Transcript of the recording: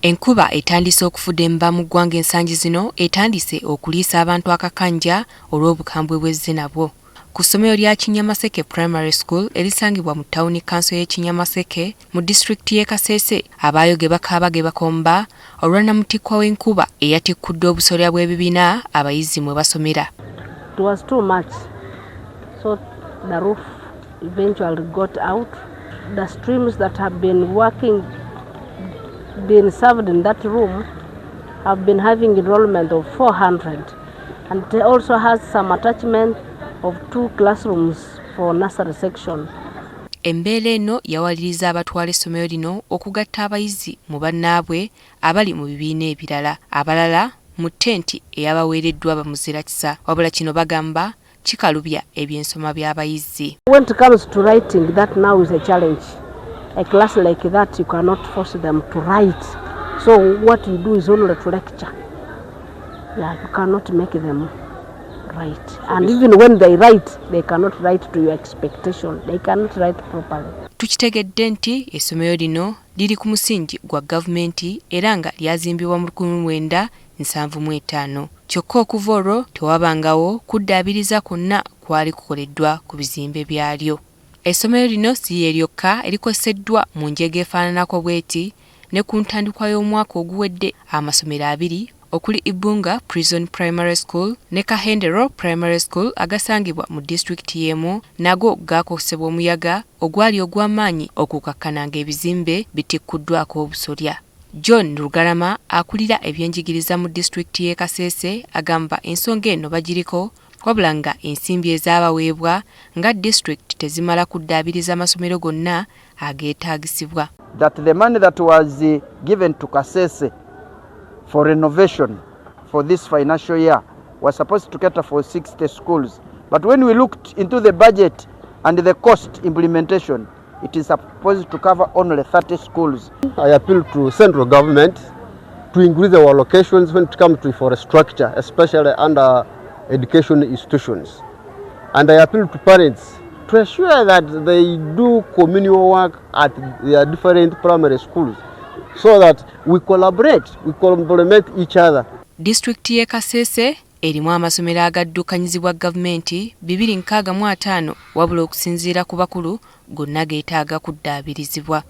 Enkuba etandise okufudemba mu ggwanga ensangi zino etandise okuliisa abantu akakanja olw'obukambwe bw'ezze nabwo. Ku ssomero lya Kinyamaseke Primary School erisangibwa mu ttawuni kkanso y'e Kinyamaseke mu disitulikiti y'e Kasese abaayo ge bakaaba ge bakomba olwa namutikkwa w'enkuba eyatikkudde obusolya bw'ebibiina abayizi mwe basomera. It was too much. So the roof eventually got out. The streams that have been working, been served in that room, have been having enrollment of 400. And it also has some attachment of two classrooms for nursery section. Embeera eno yawaliriza abatwala essomero lino okugatta abayizi mu bannaabwe abali mu bibiina ebirala, abalala mu ttenti eyabaweereddwa bamuzirakisa, wabula kino bagamba kikalubya ebyensoma by'abayizi. When it comes to writing, that now is a challenge. A class like that, you cannot force them to write. So what you do is only to lecture. Yeah, you cannot make them write. And even when they write, they cannot write to your expectation. They cannot write properly. Tukitegedde nti essomero lino liri ku musingi gwa gavumenti era nga lyazimbibwa mu 1975, kyokka okuva olwo tewabangawo kuddaabiriza kwonna kwali kukoleddwa ku bizimbe byalyo. Essomero lino si lye lyokka erikoseddwa mu njega efaananako bw'eti. Ne ku ntandikwa y'omwaka oguwedde, amasomero abiri okuli Ibunga Prison Primary School ne Kahendero Primary School agasangibwa mu disitulikiti y'emu nago gaakosebwa omuyaga ogwali ogw'amaanyi okukakkana ng'ebizimbe bitikkuddwako obusolya. John Rugarama, akulira ebyenjigiriza mu disitulikiti y'e Kasese, agamba ensonga eno bagiriko, wabula nga ensimbi ezaabaweebwa nga disitulikiti tezimala kuddaabiriza amasomero gonna ageetaagisibwa. That the money that was given to Kasese for renovation for this financial year was supposed to cater for 60 schools. But when we looked into the budget and the cost implementation, it is supposed to cover only 30 schools. I appeal to central government to increase our allocations when it comes to infrastructure, especially under education institutions. And I appeal to parents to ensure that they do communal work at their different primary schools so that we collaborate, we complement each other. Disitulikiti y'e Kasese erimu amasomero agaddukanyizibwa gavumenti 265, wabula okusinziira ku bakulu gonna geetaaga kuddaabirizibwa.